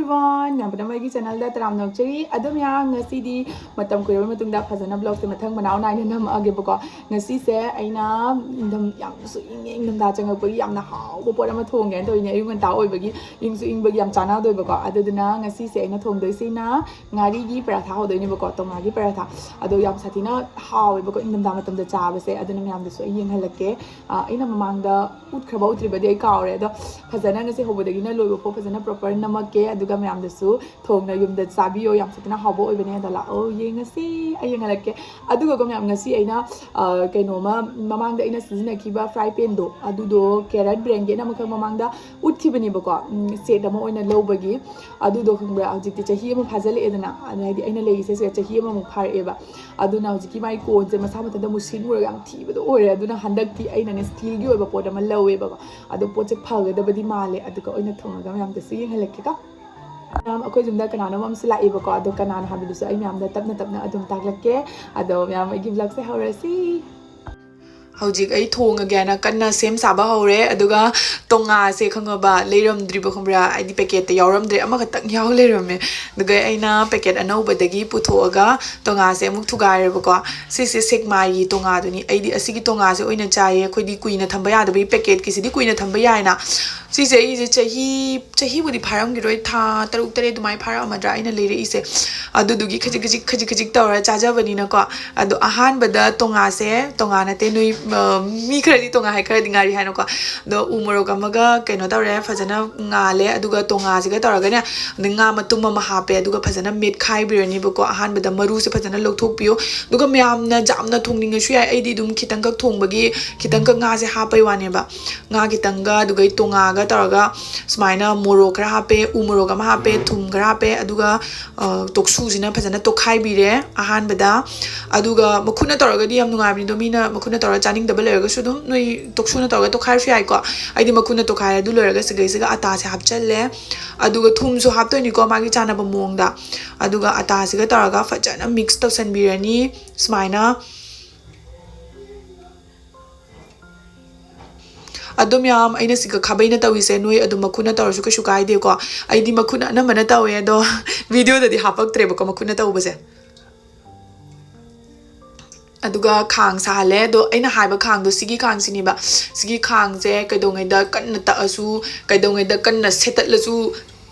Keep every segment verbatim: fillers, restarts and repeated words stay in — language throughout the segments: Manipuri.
Everyone, ꯃꯌꯥꯝ ꯄꯨꯝꯅꯃꯛ ꯑꯩꯒꯤ channelꯗ ꯇꯔꯥꯝꯅ ꯑꯣꯛꯆꯔꯤ꯫ ꯑꯗꯣ ꯃꯌꯥꯝ, ꯉꯁꯤꯗꯤ ꯃꯇꯝ ꯀꯨꯏꯔꯕ ꯃꯇꯨꯡꯗ ꯐꯖꯅ vlogꯁꯦ ꯃꯊꯪ ꯃꯅꯥꯎ ꯅꯥꯏꯅ ꯅꯝꯃꯛꯑꯒꯦꯕꯀꯣ꯫ ꯉꯁꯤꯁꯦ ꯑꯩꯅ ꯏꯪꯊꯝ-, ꯌꯥꯝꯅꯁꯨ ꯏꯪꯉꯦ, ꯏꯪꯊꯝꯊꯥ ꯆꯪꯉꯛꯄꯒꯤ ꯌꯥꯝꯅ ꯍꯥꯎꯕ ꯄꯣꯠ ꯑꯃ ꯊꯣꯡꯒꯦꯅ ꯇꯧꯔꯤꯅꯦ꯫ ꯑꯌꯨꯛ ꯉꯟꯇꯥ ꯑꯣꯏꯕꯒꯤ ꯏꯪꯁꯨ ꯏꯪꯕꯒꯤ ꯌꯥꯝ ꯆꯥꯟꯅꯗꯣꯏꯕꯀꯣ꯫ ꯑꯗꯨꯗꯨꯅ ꯉꯁꯤꯁꯦ ꯑꯩꯅ ꯊꯣꯡꯗꯣꯏꯁꯤꯅ ꯉꯥꯔꯤꯒꯤ ꯄꯔꯥꯊꯥ ꯍꯧꯗꯣꯏꯅꯦꯕꯀꯣ, ꯇꯣꯉꯥꯒꯤ ꯄꯔꯥꯊꯥ꯫ ꯑꯗꯣ ꯌꯥꯝ ꯁꯥꯊꯤꯅ ꯍꯥꯎꯋꯦꯕꯀꯣ ꯏꯪꯊꯝꯊꯥ ꯃꯇꯝꯗ ꯆꯥꯕꯁꯦ꯫ ꯑꯗꯨꯅ ꯃꯌꯥꯝꯗꯁꯨ ꯑꯩ ꯌꯦꯡꯍꯜꯂꯛꯀꯦ꯫ ꯑ, ꯑꯩꯅ ꯃꯃꯥꯡꯗ ꯎꯠꯈ꯭ꯔꯕ ꯎꯠꯇ꯭ꯔꯤꯕꯗꯤ ꯑꯩ ꯀꯥꯎꯔꯦ꯫ ꯑꯗꯣ ꯐꯖꯅ ꯉꯁꯤ ꯍꯧꯕꯗꯒꯤꯅ ꯂꯣꯏꯕ ꯐꯥꯎ ꯐꯖꯅ proper ꯅꯝꯃꯛꯀꯦ꯫ ꯑꯗꯨꯒ ꯃꯌꯥꯝꯗꯁꯨ ꯊꯣꯡꯅ ꯌꯨꯝꯗ ꯆꯥꯕꯤꯌꯣ, ꯌꯥꯝ ꯁꯥꯊꯤꯅ ꯍꯥꯎꯕ ꯑꯣꯏꯕꯅꯦ꯫ ꯑꯗꯣ ꯂꯥꯛꯑꯣ, ꯌꯦꯡꯉꯁꯤ꯫ ꯑꯩ ꯌꯦꯡꯍꯜꯂꯛꯀꯦ꯫ ꯑꯗꯨꯒꯀꯣ ꯃꯌꯥꯝ, ꯉꯁꯤ ꯑꯩꯅ, ꯑ, ꯀꯩꯅꯣꯃ, ꯃꯃꯥꯡꯗ ꯑꯩꯅ ꯁꯤꯖꯤꯟꯅꯈꯤꯕ fry panꯗꯣ, ꯑꯗꯨꯗꯣ Carrot brandꯒꯤ ꯑꯩꯅ ꯑꯃꯈꯛ ꯃꯃꯥꯡꯗ ꯎꯠꯈꯤꯕꯅꯦꯕꯀꯣ, ꯎꯝ, set ꯑꯃ ꯑꯣꯏꯅ ꯂꯧꯕꯒꯤ꯫ ꯑꯗꯨꯗꯣ ꯈꯪꯕ꯭ꯔꯥ, ꯍꯧꯖꯤꯛꯇꯤ ꯆꯍꯤ ꯑꯃ ꯐꯥꯖꯤꯜꯂꯛꯑꯦꯗꯅ, ꯑꯗ ꯍꯥꯏꯗꯤ ꯑꯩꯅ ꯂꯩꯔꯤꯁꯦ ꯁꯤꯗ ꯆꯍꯤ ꯑꯃꯃꯨꯛ ꯐꯥꯔꯛꯑꯦꯕ꯫ ꯑꯗꯨꯅ ꯍꯧꯖꯤꯛꯀꯤ ꯃꯥꯏ ꯀꯣꯟꯁꯦ ꯃꯁꯥ ꯃꯊꯟꯇ ꯃꯨꯁꯤꯟ ꯃꯨꯔꯒ ꯌꯥꯝ ꯊꯤꯕꯗꯣ ꯑꯣꯏꯔꯦ꯫ ꯑꯗꯨꯅ ꯍꯟꯗꯛꯇꯤ ꯑꯩꯅꯅꯦ steelꯒꯤ ꯑꯣꯏꯕ ꯄꯣꯠ ꯑꯃ ꯂꯧꯋꯦꯕꯀꯣ꯫ ꯑꯗꯣ ꯄꯣꯠꯁꯦ ꯐꯒꯗꯕꯗꯤ ꯃꯥꯜꯂꯦ꯫ ꯑꯗꯨꯒ ꯑꯣꯏꯅ ꯊꯣꯡꯉꯒ ꯃꯌꯥꯝꯗꯁꯨ ꯌꯦꯡꯍꯜꯂꯛꯀꯦꯀꯣ꯫ ꯃꯌꯥꯝ, ꯑꯩꯈꯣꯏ ꯌꯨꯝꯗ ꯀꯅꯥꯅꯣꯝ ꯑꯃꯁꯨ ꯂꯥꯛꯑꯦꯕꯀꯣ꯫ ꯑꯗꯣ ꯀꯅꯥꯅꯣ ꯍꯥꯏꯕꯗꯨꯁꯨ ꯑꯩ ꯃꯌꯥꯝꯗ ꯇꯞꯅ ꯇꯞꯅ ꯑꯗꯨꯝ ꯇꯥꯛꯂꯛꯀꯦ꯫ ꯑꯗꯣ ꯃꯌꯥꯝ, ꯑꯩꯒꯤ vlogꯁꯦ ꯍꯧꯔꯁꯤ꯫ ꯍꯧꯖꯤꯛ ꯑꯩ ꯊꯣꯡꯉꯒꯦꯅ ꯀꯟꯅ ꯁꯦꯝ ꯁꯥꯕ ꯍꯧꯔꯦ꯫ ꯑꯗꯨꯒ ꯇꯣꯉꯥꯁꯦ ꯈꯪꯉꯕ, ꯂꯩꯔꯝꯗ꯭ꯔꯤꯕ ꯈꯪꯕ꯭ꯔꯥ? ꯍꯥꯏꯗꯤ packetꯇ ꯌꯥꯎꯔꯝꯗ꯭ꯔꯦ, ꯑꯃꯈꯛꯇꯪ ꯌꯥꯎ ꯂꯩꯔꯝꯃꯦ꯫ ꯑꯗꯨꯒ ꯑꯩꯅ packet ꯑꯅꯧꯕꯗꯒꯤ ꯄꯨꯊꯣꯛꯑꯒ ꯇꯣꯉꯥꯁꯦ ꯑꯃꯨꯛ ꯊꯨꯒꯥꯏꯔꯦꯕꯀꯣ꯫ ꯁꯤꯁꯦ ꯁꯦꯛꯃꯥꯏꯒꯤ ꯇꯣꯉꯥꯗꯨꯅꯤ꯫ ꯑꯩꯗꯤ ꯑꯁꯤꯒꯤ ꯇꯣꯉꯥꯁꯦ ꯑꯣꯏꯅ ꯆꯥꯏꯌꯦ꯫ ꯑꯩꯈꯣꯏꯗꯤ ꯀꯨꯏꯅ ꯊꯝꯕ ꯌꯥꯗꯕꯒꯤ, packetꯀꯤꯁꯤꯗꯤ ꯀꯨꯏꯅ ꯊꯝꯕ ꯌꯥꯏꯅ꯫ ꯁꯤꯁꯦ ꯑꯩꯁꯦ ꯆꯍꯤ, ꯆꯍꯤꯕꯨꯗꯤ ꯐꯥꯔꯝꯈꯤꯔꯣꯏ, ꯊꯥ ꯇꯔꯨꯛ ꯇꯔꯦꯠ ꯑꯗꯨꯃꯥꯏꯅ ꯐꯥꯔꯛꯑꯝꯃꯗ꯭ꯔꯥ ꯑꯩꯅ ꯂꯩꯔꯛꯏꯁꯦ꯫ ꯑꯗꯨꯗꯨꯒꯤ ꯈꯖꯤꯛ ꯈꯖꯤꯛ, ꯈꯖꯤꯛ ꯈꯖꯤꯛ ꯇꯧꯔ ꯆꯥꯖꯕꯅꯤꯅꯀꯣ꯫ ꯑꯗꯣ ꯑꯍꯥꯟꯕꯗ ꯇꯣꯉꯥꯁꯦ, ꯇꯣꯉꯥ ꯅꯠꯇꯦ, ꯅꯣꯏ, ꯑ, ꯃꯤ ꯈꯔꯗꯤ ꯇꯣꯉꯥ ꯍꯥꯏ, ꯈꯔꯗꯤ ꯉꯥꯔꯤ ꯍꯥꯏꯅꯀꯣ꯫ ꯑꯗꯣ ꯎ ꯃꯣꯔꯣꯛ ꯑꯃꯒ ꯀꯩꯅꯣ ꯇꯧꯔꯦ, ꯐꯖꯅ ꯉꯥꯜꯂꯦ꯫ ꯑꯗꯨꯒ ꯇꯣꯉꯥꯁꯤꯒ ꯇꯧꯔꯒꯅꯦ, ꯑꯗꯩ ꯉꯥ ꯃꯇꯨꯝ ꯑꯃ ꯍꯥꯞꯄꯦ꯫ ꯑꯗꯨꯒ ꯐꯖꯅ ꯃꯦꯠꯈꯥꯏꯕꯤꯔꯅꯤꯕꯀꯣ꯫ ꯑꯍꯥꯟꯕꯗ ꯃꯔꯨꯁꯦ ꯐꯖꯅ ꯂꯧꯊꯣꯛꯄꯤꯌꯨ꯫ ꯑꯗꯨꯒ ꯃꯌꯥꯝꯅ ꯌꯥꯝꯅ ꯊꯣꯡꯅꯤꯡꯉꯁꯨ ꯌꯥꯏ꯫ ꯑꯩꯗꯤ ꯑꯗꯨꯝ ꯈꯤꯇꯪꯈꯛ ꯊꯣꯡꯕꯒꯤ ꯈꯤꯇꯪꯈꯛ ꯉꯥꯁꯦ ꯍꯥꯞꯄꯩ ꯋꯥꯅꯦꯕ꯫ ꯉꯥ ꯈꯤꯇꯪꯒ, ꯑꯗꯨꯒ ꯑꯩ ꯇꯣꯉꯥꯒ ꯇꯧꯔꯒ ꯁꯨꯃꯥꯏꯅ ꯃꯣꯔꯣꯛ ꯈꯔ ꯍꯥꯞꯄꯦ, ꯎ ꯃꯣꯔꯣꯛ ꯑꯃ ꯍꯥꯞꯄꯦ, ꯊꯨꯝ ꯈꯔ ꯍꯥꯞꯄꯦ, ꯑꯗꯨꯒ, ꯑ, ꯇꯣꯛꯁꯨꯁꯤꯅ ꯐꯖꯅ ꯇꯣꯠꯈꯥꯏꯕꯤꯔꯦ ꯑꯍꯥꯟꯕꯗ꯫ ꯑꯗꯨꯒ ꯃꯈꯨꯠꯅ ꯇꯧꯔꯒꯗꯤ ꯌꯥꯝ ꯅꯨꯡꯉꯥꯏꯕꯅꯤ, ꯑꯗꯣ ꯃꯤꯅ ꯃꯈꯨꯠꯅ ꯇꯧꯔꯒ ꯆꯥꯅꯤꯡꯗꯕ ꯂꯩꯔꯒꯁꯨ ꯑꯗꯨꯝ ꯅꯣꯏ ꯇꯣꯛꯁꯨꯅ ꯇꯧꯔꯒ ꯇꯣꯠꯈꯥꯏꯔꯁꯨ ꯌꯥꯏꯀꯣ꯫ ꯑꯩꯗꯤ ꯃꯈꯨꯠꯅ ꯇꯣꯠꯈꯥꯏꯔꯦ꯫ ꯑꯗꯨ ꯂꯣꯏꯔꯒ ꯁꯤꯗꯩꯁꯤꯒ ꯑꯇꯥꯁꯦ ꯍꯥꯞꯆꯜꯂꯦ꯫ ꯑꯗꯨꯒ ꯊꯨꯝꯁꯨ ꯍꯥꯞꯇꯣꯏꯅꯤꯀꯣ, ꯃꯥꯒꯤ ꯆꯥꯅꯕ ꯃꯑꯣꯡꯗ꯫ ꯑꯗꯨꯒ ꯑꯇꯥꯁꯤꯒ ꯇꯧꯔꯒ ꯐꯖꯅ mix ꯇꯧꯁꯟꯕꯤꯔꯅꯤ ꯁꯨꯃꯥꯏꯅ꯫ ꯑꯗꯣ ꯃꯌꯥꯝ, ꯑꯩꯅ ꯁꯤꯒ ꯈꯥꯕꯩꯅ ꯇꯧꯔꯤꯁꯦ, ꯅꯣꯏ ꯑꯗꯨꯝ ꯃꯈꯨꯠꯅ ꯇꯧꯔꯁꯨ ꯀꯩꯁꯨ ꯀꯥꯏꯗꯦꯀꯣ꯫ ꯑꯩꯗꯤ ꯃꯈꯨꯠꯅ ꯑꯅꯝꯕꯅ ꯇꯧꯋꯦ, ꯑꯗꯣ ꯚꯤꯗꯤꯑꯣꯗꯗꯤ ꯍꯥꯄꯛꯇ꯭ꯔꯦꯕꯀꯣ ꯃꯈꯨꯠꯅ ꯇꯧꯕꯁꯦ꯫ ꯑꯗꯨꯒ ꯈꯥꯡ ꯁꯥꯍꯜꯂꯦ꯫ ꯑꯗꯣ ꯑꯩꯅ ꯍꯥꯏꯕ ꯈꯥꯡꯗꯣ, ꯁꯤꯒꯤ ꯈꯥꯡꯁꯤꯅꯦꯕ꯫ ꯁꯤꯒꯤ ꯈꯥꯡꯁꯦ ꯀꯩꯗꯧꯉꯩꯗ ꯀꯟꯅ ꯇꯛꯑꯁꯨ, ꯀꯩꯗꯧꯉꯩꯗ ꯀꯟꯅ ꯁꯦꯠꯇꯠꯂꯁꯨ,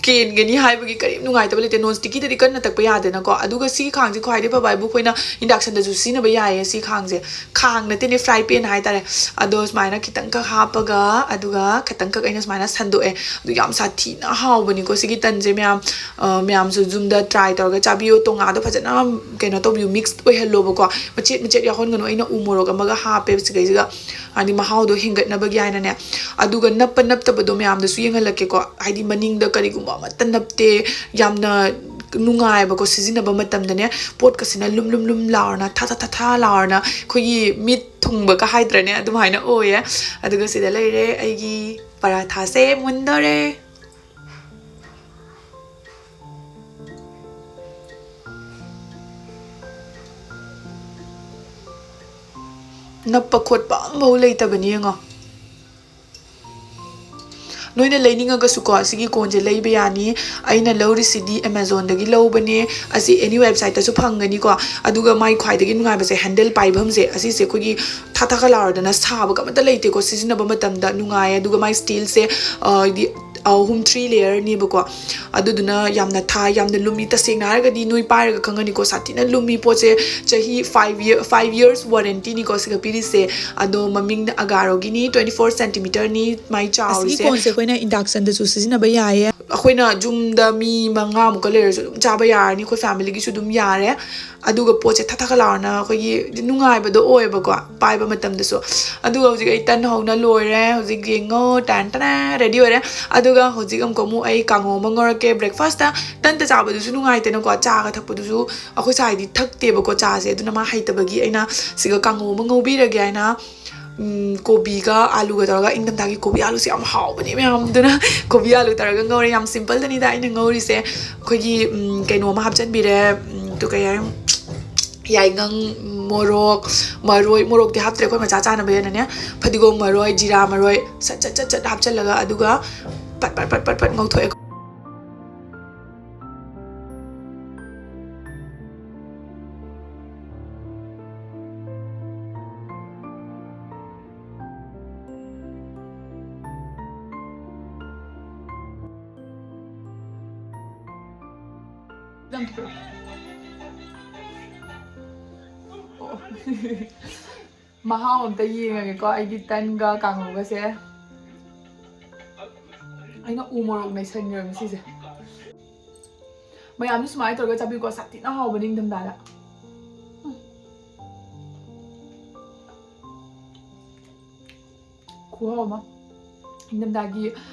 ꯀꯦꯟꯒꯅꯤ ꯍꯥꯏꯕꯒꯤ ꯀꯔꯤꯝ ꯅꯨꯡꯉꯥꯏꯇꯕ ꯂꯩꯇꯦ꯫ ꯅꯣꯟ ꯁ꯭ꯇꯤꯛꯀꯤꯗꯗꯤ ꯀꯟꯅ ꯇꯛꯄ ꯌꯥꯗꯦꯅꯀꯣ꯫ ꯑꯗꯨꯒ ꯁꯤꯒꯤ ꯈꯥꯡꯁꯦ ꯈ꯭ꯋꯥꯏꯗꯒꯤ ꯐꯕ ꯍꯥꯏꯕꯨ ꯑꯩꯈꯣꯏꯅ ꯏꯟꯗꯛꯁꯟꯗꯁꯨ ꯁꯤꯖꯤꯟꯅꯕ ꯌꯥꯏꯌꯦ꯫ ꯁꯤ ꯈꯥꯡꯁꯦ, ꯈꯥꯡ ꯅꯠꯇꯦꯅꯦ, ꯐ꯭ꯔꯥꯏ ꯄꯦꯟ ꯍꯥꯏꯇꯥꯔꯦ꯫ ꯑꯗꯣ ꯁꯨꯃꯥꯏꯅ ꯈꯤꯇꯪꯈꯛ ꯍꯥꯞꯄꯒ, ꯑꯗꯨꯒ ꯈꯤꯇꯪꯈꯛ ꯑꯩꯅ ꯁꯨꯃꯥꯏꯅ ꯁꯟꯗꯣꯛꯑꯦ꯫ ꯑꯗꯨ ꯌꯥꯝ ꯁꯥꯊꯤꯅ ꯍꯥꯎꯕꯅꯤꯀꯣ ꯁꯤꯒꯤ ꯇꯟꯁꯦ ꯃꯌꯥꯝ꯫ ꯑ, ꯃꯌꯥꯝꯁꯨ ꯌꯨꯝꯗ ꯇ꯭ꯔꯥꯏ ꯇꯧꯔꯒ ꯆꯥꯕꯤꯌꯣ꯫ ꯇꯣꯉꯥꯗꯣ ꯐꯖꯅ, ꯀꯩꯅꯣ ꯇꯧꯕꯤꯌꯨ, ꯃꯤꯛꯁ ꯑꯣꯏꯍꯜꯂꯣꯕꯀꯣ꯫ ꯃꯆꯦꯠ ꯃꯆꯦꯠ ꯌꯥꯎꯍꯟꯒꯅꯨ꯫ ꯑꯩꯅ ꯎ ꯃꯣꯔꯣꯛ ꯑꯃꯒ ꯍꯥꯞꯄꯦꯕ ꯁꯤꯗꯩꯁꯤꯗ, ꯍꯥꯏꯗꯤ ꯃꯍꯥꯎꯗꯣ ꯍꯦꯟꯒꯠꯅꯕꯒꯤ ꯍꯥꯏꯅꯅꯦ꯫ ꯑꯗꯨꯒ ꯅꯞꯄ ꯅꯞꯇꯕꯗꯣ ꯃꯌꯥꯝꯗꯁꯨ ꯌꯦꯡꯍꯜꯂꯛꯀꯦꯀꯣ꯫ ꯍꯥꯏꯗꯤ ꯃꯅꯤꯡꯗ ꯀꯔꯤꯒꯨꯝꯕ ꯑꯃꯠꯇ ꯅꯞꯇꯦ꯫ ꯌꯥꯝꯅ ꯅꯨꯡꯉꯥꯏꯕꯀꯣ ꯁꯤꯖꯤꯟꯅꯕ ꯃꯇꯝꯗꯅꯦ꯫ ꯄꯣꯠꯀꯁꯤꯅ ꯂꯨꯝ ꯂꯨꯝ ꯂꯨꯝ ꯂꯥꯎꯔꯅ, ꯊꯥ ꯊꯥ ꯊꯥ ꯊꯥ ꯂꯥꯎꯔꯅ, ꯑꯩꯈꯣꯏꯒꯤ ꯃꯤꯠ ꯊꯨꯡꯕꯒ ꯍꯥꯏꯗ꯭ꯔꯅꯦ, ꯑꯗꯨꯃꯥꯏꯅ ꯑꯣꯏꯌꯦ꯫ ꯑꯗꯨꯒ ꯁꯤꯗ ꯂꯩꯔꯦ ꯑꯩꯒꯤ ꯄꯔꯥꯊꯥꯁꯦ, ꯃꯨꯟꯗꯣꯔꯦ꯫ ꯅꯞꯄ ꯈꯣꯠꯄ ꯑꯃꯐꯥꯎ ꯂꯩꯇꯕꯅꯤ, ꯌꯦꯡꯉꯣ꯫ ꯅꯣꯏꯅ ꯂꯩꯅꯤꯡꯉꯒꯁꯨꯀꯣ, ꯁꯤꯒꯤ ꯀꯣꯟꯁꯦ ꯂꯩꯕ ꯌꯥꯅꯤ꯫ ꯑꯩꯅ ꯂꯧꯔꯤꯁꯤꯗꯤ ꯑꯦꯃꯥꯖꯣꯟꯗꯒꯤ ꯂꯧꯕꯅꯦ꯫ ꯑꯁꯤ ꯑꯦꯅꯤ ꯋꯦꯕꯁꯥꯏꯠꯇꯁꯨ ꯐꯪꯒꯅꯤꯀꯣ꯫ ꯑꯗꯨꯒ ꯃꯥꯏ ꯈ꯭ꯋꯥꯏꯗꯒꯤ ꯅꯨꯡꯉꯥꯏꯕꯁꯦ, ꯍꯦꯟꯗꯜ ꯄꯥꯏꯐꯝꯁꯦ, ꯑꯁꯤꯁꯦ ꯑꯩꯈꯣꯏꯒꯤ ꯊꯥ ꯊꯥꯒ ꯂꯥꯎꯔꯗꯅ ꯁꯥꯕꯒ ꯑꯃꯠꯇ ꯂꯩꯇꯦꯀꯣ꯫ ꯁꯤꯖꯤꯟꯅꯕ ꯃꯇꯝꯗ ꯅꯨꯡꯉꯥꯏ꯫ ꯑꯗꯨꯒ ꯃꯥꯏ ꯁ꯭ꯇꯤꯜꯁꯦ, ꯑ, ꯍꯥꯏꯗꯤ ꯑꯍꯨꯝ, ꯊ꯭ꯔꯤ ꯂꯦꯌꯔꯅꯦꯕꯀꯣ꯫ ꯑꯗꯨꯗꯨꯅ ꯌꯥꯝꯅ ꯊꯥ, ꯌꯥꯝꯅ ꯂꯨꯝꯃꯤ꯫ ꯇꯁꯦꯡꯅ ꯍꯥꯏꯔꯒꯗꯤ ꯅꯣꯏ ꯄꯥꯏꯔꯒ ꯈꯪꯒꯅꯤꯀꯣ, ꯁꯥꯊꯤꯅ ꯂꯨꯝꯃꯤ ꯄꯣꯠꯁꯦ꯫ ꯆꯍꯤ five year, five years warrantyꯅꯤꯀꯣ ꯁꯤꯒ ꯄꯤꯔꯤꯁꯦ꯫ ꯑꯗꯣ ꯃꯃꯤꯡꯅ ꯑꯒꯥꯔꯣꯒꯤꯅꯤ, twenty four centimeterꯅꯤ ꯃꯥꯏ ꯑꯁꯤꯒꯤ ꯆꯥꯎꯔꯤꯁꯦ꯫ ꯀꯣꯟꯁꯦ ꯑꯩꯈꯣꯏꯅ inductionꯗꯁꯨ ꯁꯤꯖꯤꯟꯅꯕ ꯌꯥꯏꯌꯦ꯫ ꯑꯩꯈꯣꯏꯅ ꯌꯨꯝꯗ ꯃꯤ ꯃꯉꯥꯃꯨꯛꯀ ꯂꯩꯔꯁꯨ ꯑꯗꯨꯝ ꯆꯥꯕ ꯌꯥꯔꯅꯤ, ꯑꯩꯈꯣꯏ familyꯒꯤꯁꯨ ꯑꯗꯨꯝ ꯌꯥꯔꯦ꯫ ꯑꯗꯨꯒ ꯄꯣꯠꯁꯦ ꯊꯥ ꯊꯥꯒ ꯂꯥꯎꯔꯅ ꯑꯩꯈꯣꯏꯒꯤ ꯅꯨꯡꯉꯥꯏꯕꯗꯣ ꯑꯣꯏꯌꯦꯕꯀꯣ ꯄꯥꯏꯕ ꯃꯇꯝꯗꯁꯨ꯫ ꯑꯗꯨꯒ ꯍꯧꯖꯤꯛ ꯑꯩ ꯇꯟ ꯍꯧꯅ ꯂꯣꯏꯔꯦ꯫ ꯍꯧꯖꯤꯛ ꯌꯦꯡꯉꯣ, ꯇꯥꯟ ꯇꯅꯥ, ready ꯑꯣꯏꯔꯦ꯫ ꯑꯗꯨꯒ ꯍꯧꯖꯤꯛ ꯑꯃꯨꯛꯀ ꯑꯃꯨꯛ ꯑꯩ ꯀꯥꯡꯉꯧ ꯑꯃ ꯉꯧꯔꯛꯀꯦ breakfastꯇ꯫ ꯇꯟꯇ ꯆꯥꯕꯗꯨꯁꯨ ꯅꯨꯡꯉꯥꯏꯇꯦꯅꯀꯣ, ꯆꯥꯒ ꯊꯛꯄꯗꯨꯁꯨ꯫ ꯑꯩꯈꯣꯏ ꯁꯥꯏꯗꯤ ꯊꯛꯇꯦꯕꯀꯣ ꯆꯥꯁꯦ, ꯑꯗꯨꯅ ꯃꯥ ꯍꯩꯇꯕꯒꯤ ꯑꯩꯅ ꯁꯤꯒ ꯀꯥꯡꯉꯧ ꯑꯃ ꯉꯧꯕꯤꯔꯒꯦ ꯍꯥꯏꯅ, ꯎꯝ, ꯀꯣꯕꯤꯒ ꯑꯥꯂꯨꯒ ꯇꯧꯔꯒ, ꯏꯪꯊꯝꯊꯥꯒꯤ ꯀꯣꯕꯤ ꯑꯥꯂꯨꯁꯦ ꯌꯥꯝ ꯍꯥꯎꯕꯅꯦ ꯃꯌꯥꯝ꯫ ꯑꯗꯨꯅ ꯀꯣꯕꯤ ꯑꯥꯂꯨ ꯇꯧꯔꯒ ꯉꯧꯔꯦ꯫ ꯌꯥꯝ simpleꯗꯅꯤꯗ ꯑꯩꯅ ꯉꯧꯔꯤꯁꯦ꯫ ꯑꯩꯈꯣꯏꯒꯤ, ꯎꯝ, ꯀꯩꯅꯣ ꯑꯃ ꯍꯥꯞꯆꯤꯟꯕꯤꯔꯦ, ꯎꯝ, ꯑꯗꯨ ꯀꯩ ꯍꯥꯏ, ꯌꯥꯏꯉꯪ, ꯎꯝ, ꯃꯣꯔꯣꯛ, ꯃꯔꯣꯏ, ꯃꯣꯔꯣꯛꯇꯤ ꯍꯥꯞꯇ꯭ꯔꯦ ꯑꯩꯈꯣꯏ ꯃꯆꯥ ꯆꯥꯅꯕꯅꯦꯅꯅꯦ꯫ ꯐꯗꯤꯒꯣꯝ ꯃꯔꯣꯏ, ꯖꯤꯔꯥ ꯃꯔꯣꯏ ꯁꯠ ꯁꯠ ꯁꯠ ꯁꯠ ꯍꯥꯞꯆꯤꯜꯂꯒ ꯑꯗꯨꯒ ꯄꯠ ꯄꯠ ꯄꯠ ꯄꯠ ꯄꯠ ꯉꯧꯊꯣꯛꯑꯦ꯫ ꯃꯍꯥꯎ ꯑꯝꯇ ꯌꯦꯡꯉꯒꯦꯀꯣ ꯑꯩꯒꯤ ꯇꯟꯒ ꯀꯥꯡꯍꯧꯒꯁꯦ꯫ ꯑꯩꯅ ꯎ ꯃꯣꯔꯣꯛ ꯅꯩꯁꯟꯈ꯭ꯔꯕ ꯁꯤꯁꯦ꯫ ꯃꯌꯥꯝꯁꯨ ꯁꯨꯃꯥꯏꯅ ꯇꯧꯔꯒ ꯆꯥꯕꯤꯌꯨꯀꯣ, ꯁꯥꯊꯤꯅ ꯍꯥꯎꯕꯅꯤ ꯅꯤꯡꯊꯝꯊꯥꯗ꯫ ꯎꯝ꯫ ꯈꯨꯍꯥꯎ ꯑꯃ꯫ ꯅꯤꯡꯊꯝꯊꯥꯒꯤ,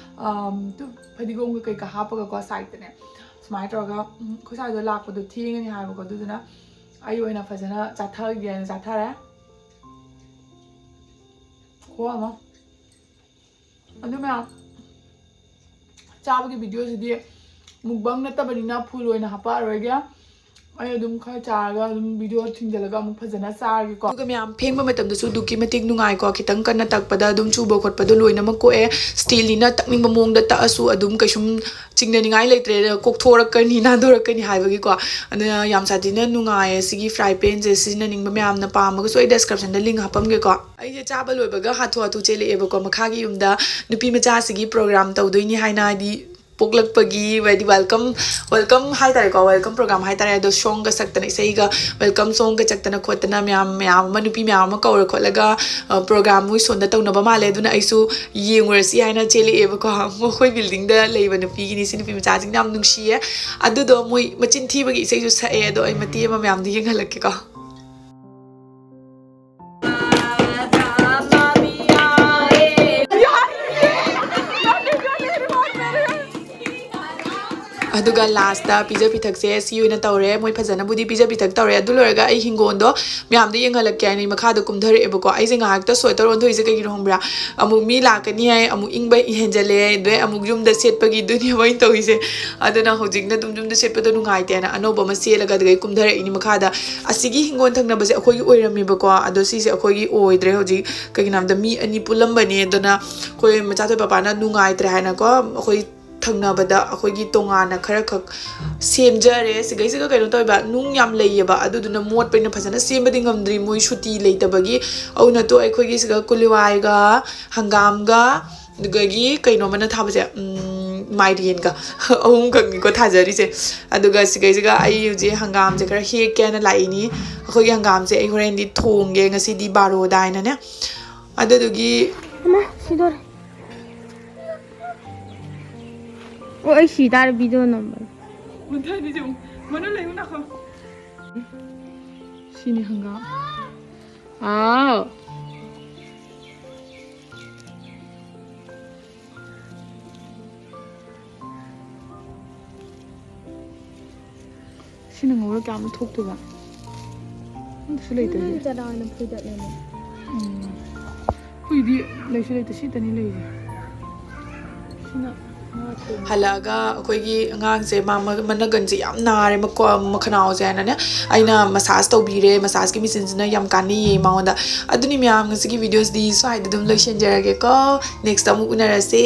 ꯑꯝ, ꯇꯨ ꯐꯗꯤꯒꯣꯝꯒ ꯀꯩꯀꯥ ꯍꯥꯞꯄꯒꯀꯣ ꯁꯥꯏꯠꯇꯅꯦ꯫ ꯁꯨꯃꯥꯏꯅ ꯇꯧꯔꯒ, ꯎꯝ, ꯑꯩꯈꯣꯏ ꯁ꯭ꯋꯥꯏꯗ ꯂꯥꯛꯄꯗꯣ ꯊꯦꯡꯉꯅꯤ ꯍꯥꯏꯕꯀꯣ, ꯑꯗꯨꯗꯨꯅ ꯑꯩ ꯑꯣꯏꯅ ꯐꯖꯅ ꯆꯥꯊꯒꯦꯅ ꯆꯥꯊꯔꯦ꯫ ꯈꯨꯍꯥꯎ ꯑꯃ꯫ ꯑꯗꯨ ꯃꯌꯥꯝ, ꯆꯥꯕꯒꯤ ꯚꯤꯗꯤꯑꯣꯁꯤꯗꯤ ꯃꯨꯛꯕꯪ ꯅꯠꯇꯕꯅꯤꯅ ꯐꯨꯜ ꯑꯣꯏꯅ ꯍꯥꯄꯛꯑꯔꯣꯏꯒꯦ꯫ ꯑꯩ ꯑꯗꯨꯝ ꯈꯔ ꯆꯥꯔꯒ ꯑꯗꯨꯝ ꯚꯤꯗꯤꯑꯣ ꯊꯤꯡꯖꯤꯜꯂꯒ ꯑꯃꯨꯛ ꯐꯖꯅ ꯆꯥꯔꯒꯦꯀꯣ꯫ ꯑꯗꯨꯒ ꯃꯌꯥꯝ ꯐꯦꯡꯕ ꯃꯇꯝꯗꯁꯨ ꯑꯗꯨꯛꯀꯤ ꯃꯇꯤꯛ ꯅꯨꯡꯉꯥꯏꯀꯣ꯫ ꯈꯤꯇꯪ ꯀꯟꯅ ꯇꯛꯄꯗ ꯑꯗꯨꯝ ꯆꯨꯕ ꯈꯣꯠꯄꯗꯣ ꯂꯣꯏꯅꯃꯛ ꯀꯣꯛꯑꯦ꯫ ꯁ꯭ꯇꯤꯜꯅꯤꯅ ꯇꯛꯅꯤꯡꯕ ꯃꯑꯣꯡꯗ ꯇꯛꯑꯁꯨ ꯑꯗꯨꯝ ꯀꯩꯁꯨꯝ ꯆꯤꯡꯅꯅꯤꯡꯉꯥꯏ ꯂꯩꯇ꯭ꯔꯦ, ꯀꯣꯛꯊꯣꯔꯛꯀꯅꯤ, ꯅꯥꯟꯊꯣꯔꯛꯀꯅꯤ ꯍꯥꯏꯕꯒꯤꯀꯣ꯫ ꯑꯗꯨꯅ ꯌꯥꯝ ꯁꯥꯊꯤꯅ ꯅꯨꯡꯉꯥꯏꯌꯦ꯫ ꯁꯤꯒꯤ ꯐ꯭ꯔꯥꯏ ꯄꯦꯟꯁꯦ ꯁꯤꯖꯤꯟꯅꯅꯤꯡꯕ ꯃꯌꯥꯝꯅ ꯄꯥꯝꯃꯒꯁꯨ ꯑꯩ ꯗꯦꯁꯀ꯭ꯔꯤꯞꯁꯟꯗ ꯂꯤꯡ ꯍꯥꯞꯄꯝꯒꯦꯀꯣ꯫ ꯑꯩꯁꯦ ꯆꯥꯕ ꯂꯣꯏꯕꯒ ꯍꯥꯊꯨ ꯍꯥꯊꯨ ꯆꯦꯜꯂꯛꯑꯦꯕꯀꯣ꯫ ꯃꯈꯥꯒꯤ ꯌꯨꯝꯗ ꯅꯨꯄꯤ ꯃꯆꯥꯁꯤꯒꯤ ꯄ꯭ꯔꯣꯒ꯭ꯔꯥꯝ ꯇꯧꯗꯣꯏꯅꯤ ꯍꯥꯏꯅ, ꯍꯥꯏꯗꯤ ꯄꯣꯛꯂꯛꯄꯒꯤ, ꯍꯥꯏꯗꯤ ꯋꯦꯜꯀꯝ, ꯋꯦꯜꯀꯝ ꯍꯥꯏꯇꯥꯔꯦꯀꯣ, ꯋꯦꯜꯀꯝ ꯄ꯭ꯔꯣꯒ꯭ꯔꯥꯝ ꯍꯥꯏꯇꯥꯔꯦ꯫ ꯑꯗꯣ ꯁꯣꯡꯒ ꯁꯛꯇꯅ, ꯏꯁꯩꯒ ꯋꯦꯜꯀꯝ ꯁꯣꯡꯒ ꯆꯠꯇꯅ ꯈꯣꯠꯇꯅ ꯃꯌꯥꯝ, ꯃꯌꯥꯝ ꯑꯃ, ꯅꯨꯄꯤ ꯃꯌꯥꯝ ꯑꯃ ꯀꯧꯔ ꯈꯣꯠꯂꯒ, ꯑ, ꯄ꯭ꯔꯣꯒ꯭ꯔꯥꯝ ꯃꯣꯏ ꯁꯣꯝꯗ ꯇꯧꯅꯕ ꯃꯥꯜꯂꯦ꯫ ꯑꯗꯨꯅ ꯑꯩꯁꯨ ꯌꯦꯡꯉꯨꯔꯁꯤ ꯍꯥꯏꯅ ꯆꯦꯜꯂꯛꯑꯦꯕꯀꯣ꯫ ꯃꯈꯣꯏ ꯕꯤꯜꯗꯤꯡꯗ ꯂꯩꯕ ꯅꯨꯄꯤꯒꯤꯅꯤ꯫ ꯁꯤ ꯅꯨꯄꯤ ꯃꯆꯥꯁꯤꯡꯅ ꯌꯥꯝ ꯅꯨꯡꯁꯤꯌꯦ꯫ ꯑꯗꯨꯗꯣ ꯃꯣꯏ ꯃꯆꯤꯟ ꯊꯤꯕꯒꯤ ꯏꯁꯩꯁꯨ ꯁꯛꯑꯦ꯫ ꯑꯗꯣ ꯑꯩ ꯃꯇꯦꯛ ꯑꯃ ꯃꯌꯥꯝꯗꯣ ꯌꯦꯡꯍꯜꯂꯛꯀꯦꯀꯣ꯫ ꯑꯗꯨꯒ ꯂꯥꯁꯇ ꯄꯤꯖ ꯄꯤꯊꯛꯁꯦ ꯁꯤ ꯑꯣꯏꯅ ꯇꯧꯔꯦ꯫ ꯃꯣꯏ ꯐꯖꯅꯕꯨꯗꯤ ꯄꯤꯖ ꯄꯤꯊꯛ ꯇꯧꯔꯦ꯫ ꯑꯗꯨ ꯂꯣꯏꯔꯒ ꯑꯩ ꯍꯤꯡꯒꯣꯜꯗꯣ ꯃꯌꯥꯝꯗ ꯌꯦꯡꯍꯜꯂꯛꯀꯦ ꯍꯥꯏꯅ ꯑꯩ ꯃꯈꯥꯗ ꯀꯨꯝꯊꯔꯛꯑꯦꯕꯀꯣ꯫ ꯑꯩꯁꯦ ꯉꯥꯏꯍꯥꯛꯇ ꯁꯣꯏꯇꯔ ꯑꯣꯟꯊꯣꯛꯏꯁꯦ ꯀꯩꯒꯤꯅꯣ ꯈꯪꯕ꯭ꯔꯥ? ꯑꯃꯨꯛ ꯃꯤ ꯂꯥꯛꯀꯅꯤ ꯍꯥꯏ, ꯑꯃꯨꯛ ꯏꯪꯕ ꯍꯦꯟꯖꯜꯂꯦ, ꯑꯗꯩ ꯑꯃꯨꯛ ꯌꯨꯝꯗ ꯁꯦꯠꯄꯒꯤ ꯑꯗꯨꯅꯦꯕ ꯑꯩꯅ ꯇꯧꯔꯤꯁꯦ꯫ ꯑꯗꯨꯅ ꯍꯧꯖꯤꯛꯅ ꯑꯗꯨꯝ ꯌꯨꯝꯗ ꯁꯦꯠꯄꯗꯣ ꯅꯨꯡꯉꯥꯏꯇꯦꯅ ꯑꯅꯧꯕ ꯑꯃ ꯁꯦꯠꯂꯒ ꯑꯗꯨꯗꯩ ꯀꯨꯝꯊꯔꯛꯏꯅꯤ ꯃꯈꯥꯗ꯫ ꯑꯁꯤꯒꯤ ꯍꯤꯡꯒꯣꯜ ꯊꯪꯅꯕꯁꯦ ꯑꯩꯈꯣꯏꯒꯤ ꯑꯣꯏꯔꯝꯃꯦꯕꯀꯣ, ꯑꯗꯣ ꯁꯤꯁꯦ ꯑꯩꯈꯣꯏꯒꯤ ꯑꯣꯏꯗ꯭ꯔꯦ ꯍꯧꯖꯤꯛ꯫ ꯀꯩꯒꯤꯅꯣ ꯍꯥꯏꯕꯗ ꯃꯤ ꯑꯅꯤ ꯄꯨꯜꯂꯝꯕꯅꯦ, ꯑꯗꯨꯅ ꯑꯩꯈꯣꯏ ꯃꯆꯥꯊꯣꯏ ꯄꯄꯥꯅ ꯅꯨꯡꯉꯥꯏꯇ꯭ꯔꯦ ꯍꯥꯏꯅꯀꯣ, ꯑꯩꯈꯣꯏ ꯊꯪꯅꯕꯗ ꯑꯩꯈꯣꯏꯒꯤ ꯇꯣꯉꯥꯟꯅ ꯈꯔ ꯈꯛ ꯁꯦꯝꯖꯔꯦ꯫ ꯁꯤꯒꯩꯁꯤꯒ ꯀꯩꯅꯣ ꯇꯧꯋꯦꯕ, ꯅꯨꯡ ꯌꯥꯝ ꯂꯩꯌꯦꯕ, ꯑꯗꯨꯗꯨꯅ ꯃꯣꯠꯄꯅꯤꯅ ꯐꯖꯅ ꯁꯦꯝꯕꯗꯤ ꯉꯝꯗ꯭ꯔꯤ, ꯃꯣꯏ ꯁꯨꯇꯤ ꯂꯩꯇꯕꯒꯤ꯫ ꯑꯗꯨꯅ ꯇꯣ ꯑꯩꯈꯣꯏꯒꯤ ꯁꯤꯒ ꯀꯨꯂꯤꯋꯥꯏꯒ ꯍꯪꯒꯥꯝꯒ ꯑꯗꯨꯗꯒꯤ ꯀꯩꯅꯣ ꯑꯃꯅ ꯊꯥꯕꯁꯦ, ꯎꯝ, ꯃꯥꯏꯔꯦꯟꯒ ꯑꯍꯨꯝꯈꯛꯅꯤꯀꯣ ꯊꯥꯖꯔꯤꯁꯦ꯫ ꯑꯗꯨꯒ ꯁꯤꯒꯩꯁꯤꯒ ꯑꯩ ꯍꯧꯖꯤꯛ ꯍꯪꯒꯥꯝꯁꯦ ꯈꯔ ꯍꯦꯛꯀꯦꯅ ꯂꯥꯛꯏꯅꯤ꯫ ꯑꯩꯈꯣꯏꯒꯤ ꯍꯪꯒꯥꯝꯁꯦ ꯑꯩ ꯍꯣꯔꯦꯟꯗꯤ ꯊꯣꯡꯒꯦ, ꯉꯁꯤꯗꯤ ꯕꯥꯔꯣꯗꯥꯏꯅꯅꯦ꯫ ꯑꯗꯨꯗꯨꯒꯤ ꯑꯃ ꯁꯤꯗꯣꯔꯦ꯫ ꯑꯣ, ꯑꯩ ꯁꯤ ꯇꯥꯔꯦ ꯚꯤꯗꯤꯑꯣ ꯅꯝꯕꯗ꯫ ꯃꯨꯟꯊꯅꯤ ꯆꯨꯝ꯫ ꯃꯅꯨꯡ ꯂꯩꯌꯨ ꯅꯥꯈꯣ꯫ ꯁꯤꯅꯤ ꯍꯪꯒꯥꯝ꯫ ꯑꯥꯎ꯫ ꯁꯤꯅ ꯉꯧꯔ ꯀꯌꯥꯃꯨꯛ ꯊꯣꯛꯇꯣꯏꯕ? ꯑꯝꯇꯁꯨ ꯂꯩꯇꯦ꯫ ꯅꯪ ꯆꯅꯥ ꯑꯣꯏꯅ ꯐꯣꯏꯗꯠꯂꯦꯅꯦ꯫ ꯎꯝ꯫ ꯑꯩꯈꯣꯏꯗꯤ ꯂꯩꯁꯨ ꯂꯩꯇꯦ, ꯁꯤꯇꯅꯤ ꯂꯩꯔꯤꯁꯦ꯫ ꯁꯤꯅ ꯉꯥ ꯊꯣꯡꯕ꯫ ꯍꯜꯂꯛꯑꯒ ꯑꯩꯈꯣꯏꯒꯤ ꯑꯉꯥꯡꯁꯦ ꯃꯥ ꯃ-, ꯃꯅꯒꯟꯁꯦ ꯌꯥꯝ ꯅꯥꯔꯦ, ꯃꯀꯣ-, ꯃꯈꯅꯥꯎꯁꯦ ꯍꯥꯏꯅꯅꯦ, ꯑꯩꯅ ꯃꯁꯥꯁ ꯇꯧꯕꯤꯔꯦ꯫ ꯃꯁꯥꯁꯀꯤ ꯃꯦꯆꯤꯟꯁꯤꯅ ꯌꯥꯝ ꯀꯥꯟꯅꯩꯌꯦ ꯃꯉꯣꯟꯗ꯫ ꯑꯗꯨꯅꯤ ꯃꯌꯥꯝ, ꯉꯁꯤꯒꯤ ꯚꯤꯗꯤꯑꯣꯁꯤꯗꯤ ꯁ꯭ꯋꯥꯏꯗ ꯑꯗꯨꯝ ꯂꯣꯏꯁꯤꯟꯖꯔꯒꯦꯀꯣ꯫ ꯅꯦꯛꯁꯇ ꯑꯃꯨꯛ ꯎꯅꯔꯁꯦ꯫